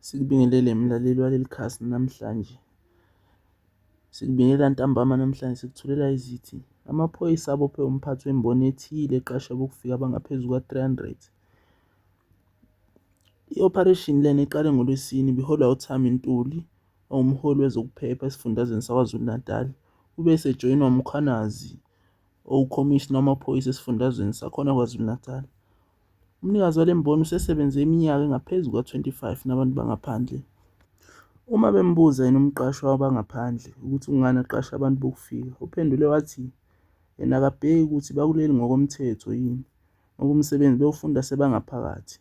Sikubingelele mlaleli waleli khasi namhlanje. Sikubingelela ntambama namhlanje sikuthulela izithi. Amaphoyisa abophe umphathi wemboni ethile eqashe abokufika abangaphezu kuka-300. I-operation lena iqale ngoLwesine ibiholwa uThami Ntuli ongumholi wezokuphepha esifundazweni saKwaZulu-Natal. Ube esejoyinwa uMkhwanazi owukhomishina wamaphoyisa esifundazweni sakhona KwaZulu-Natal. Umnikazi wale mboni usesebenze iminyaka engaphezu kuka-25 nabantu bangaphandle. Uma bembuza yena umqashwa wabangaphandle ukuthi kungani eqasha abantu bokufika, uphendule wathi yena akabheki ukuthi bakuleli ngokomthetho yini ngoba umsebenzi bewufunda sebangaphakathi.